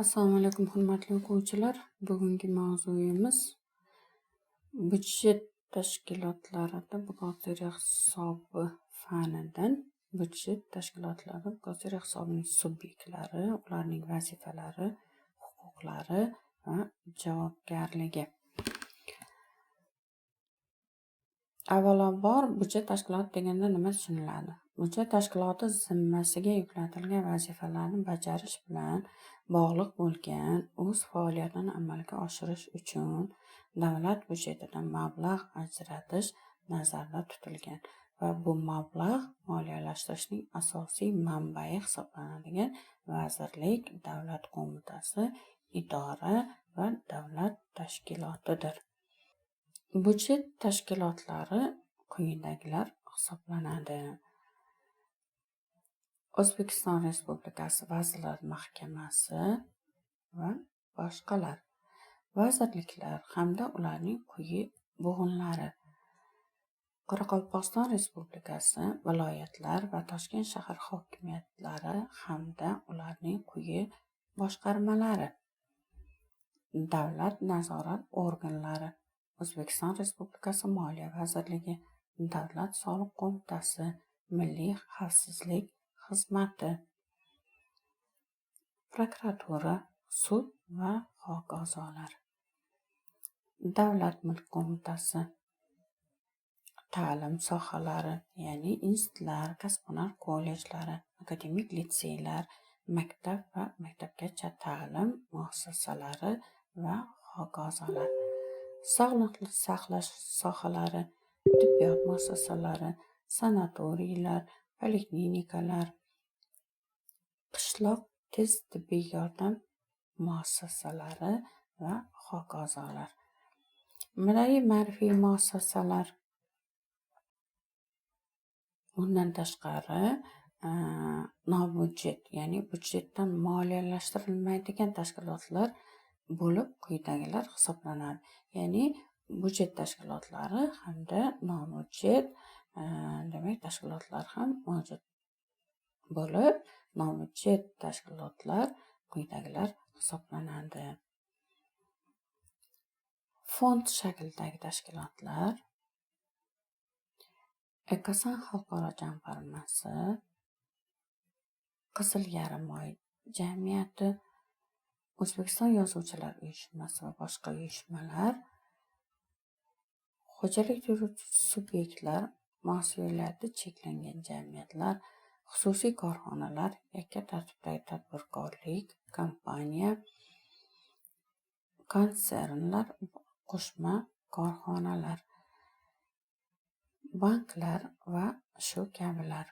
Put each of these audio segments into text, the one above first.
Assalomu alaykum, hurmatli o'quvchilar. Bugungi mavzuyimiz byudjet tashkilotlarida buxgalteriya hisobi fanidan byudjet tashkilotlarida buxgalteriya hisobining subyektlari, ularning vazifalari, huquqlari va javobgarligi. Avvalambor, byudjet tashkiloti deganda nima tushuniladi? Byudjet tashkiloti zimmasiga yuklatilgan vazifalarni bajarish bilan bog'liq bo'lgan o'z faoliyatini amalga oshirish uchun davlat byudjetidan mablag' ajratish nazarda tutilgan va bu mablag' moliyalashtirishning asosiy manbai hisoblanadigan vazirlik, davlat qo'mitasi, idora va davlat tashkilotidir. Byudjet tashkilotlari quyidagilar hisoblanadi. O'zbekiston Respublikasi Vazirlar Mahkamasi va boshqalar, vazirliklar hamda ularning quyi bo'g'inlari, Qoraqalpog'iston Respublikasi, viloyatlar va Toshkent shahar hokimiyatlari hamda ularning quyi boshqarmalari, davlat nazorat organlari, O'zbekiston Respublikasi Moliya vazirligi, Davlat soliq qo'mitasi, Milliy xavfsizlik xizmati, prokuratura, sud va hokazolar, Davlat mulk qo'mitasi, ta'lim sohalari, ya'ni institutlar, kasb-hunar kollejlari, akademik litseylar, maktab va maktabgacha ta'lim muassasalari va hokazolar, sog'liqni saqlash sohalari, tibbiyot muassasalari, sanatoriylar, poliklinikalar, qishloq tez tibbiy yordam muassasalari va hokazolar, madaniy-ma'rifiy muassasalar. Bundan tashqari, nobyudjet, ya'ni byudjetdan moliyalashtirilmaydigan tashkilotlar bo'lib quyidagilar hisoblanadi. Ya'ni byudjet tashkilotlari hamda nobyudjet demak tashkilotlar ham mavjud bo'lib, nobyudjet tashkilotlar quyidagilar hisoblanadi. Fond shaklidagi tashkilotlar, Ekosan xalqaro jamg'armasi, Qizil yarim oy jamiyati, O'zbekiston yozuvchilar uyushmasi va boshqa uyushmalar, xo'jalik yurituvchi subyektlar, mas'uliyati cheklangan jamiyatlar, xususiy korxonalar, yakka tartibdagi tadbirkorlik, kompaniya, konsernlar, qo'shma korxonalar, banklar va shu kabilar.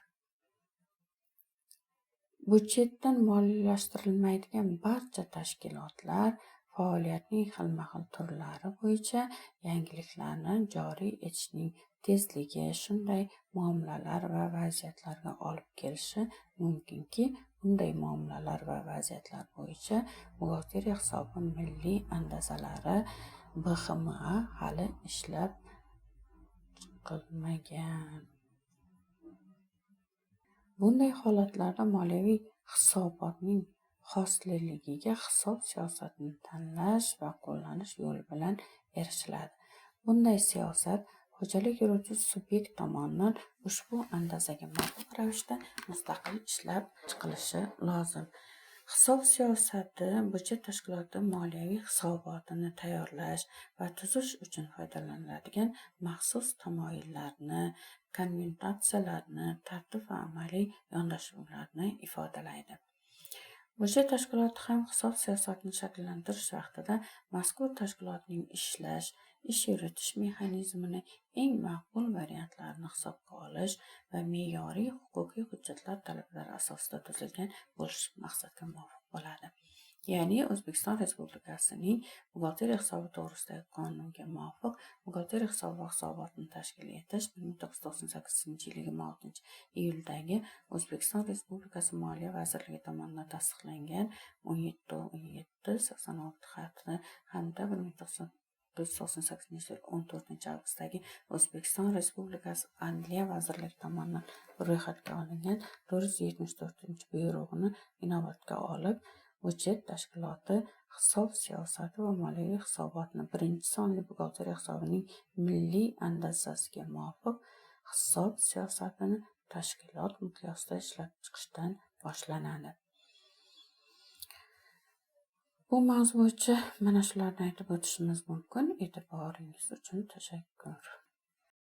Byudjetdan moliyalashtirilmaydigan barcha tashkilotlar faoliyatning xilma-xil turlari bo'yicha yangiliklarni joriy etishning tezligi shunday muomalalar va vaziyatlarga olib kelishi mumkinki, bunday muomalalar va vaziyatlar bo'yicha buxgalteriya hisobi milliy andazalari BHMA hali ishlab chiqilmagan. Bunday holatlarda moliyaviy hisobotning xosliligiga hisob siyosatini tanlash va qo'llanish yo'li bilan erishiladi. Bunday siyosat xo'jalik yurituvchi subyekt tomonidan ushbu andazaga muvofiq ravishda mustaqil ishlab chiqilishi lozim. Hisob siyosati byudjet tashkiloti moliyaviy hisobotini tayyorlash va tuzish uchun foydalaniladigan maxsus tamoyillarni, konvensiyalarni, tartib va amaliy yondashuvlarni ifodalaydi. Byudjet tashkiloti ham hisob siyosatini shakllantirish vaqtida mazkur tashkilotning ishlash, ish yuritish mexanizmini eng maqbul variantlarini hisobga olish va me'yoriy huquqiy hujjatlar talablari asosida tuzilgan bo'lishi maqsadga muvofiq bo'ladi. Ya'ni O'zbekiston Respublikasining buxgalteriya hisobi to'g'risidagi qonunga muvofiq buxgalteriya hisobi va hisobotini tashkil etish 1998-yil 26-iyuldagi O'zbekiston Respublikasi Moliya vazirligi tomonidan tasdiqlangan 17 17 86 xati hamda 1998-yil 14-avgustdagi O'zbekiston Respublikasi Adliya vazirligi tomonidan ro'yxatga olingan 474-buyrug'ini inobatga olib Byudjet tashkiloti hisob siyosati va moliyaviy hisobotni birinchi sonli buxgalteriya hisobining milliy andazasiga muvofiq hisob siyosatini tashkilot miqyosida ishlab chiqishdan boshlanadi. Bu mavzu bo'yicha mana shularni aytib o'tishimiz mumkin. E'tiboringiz uchun tashakkur.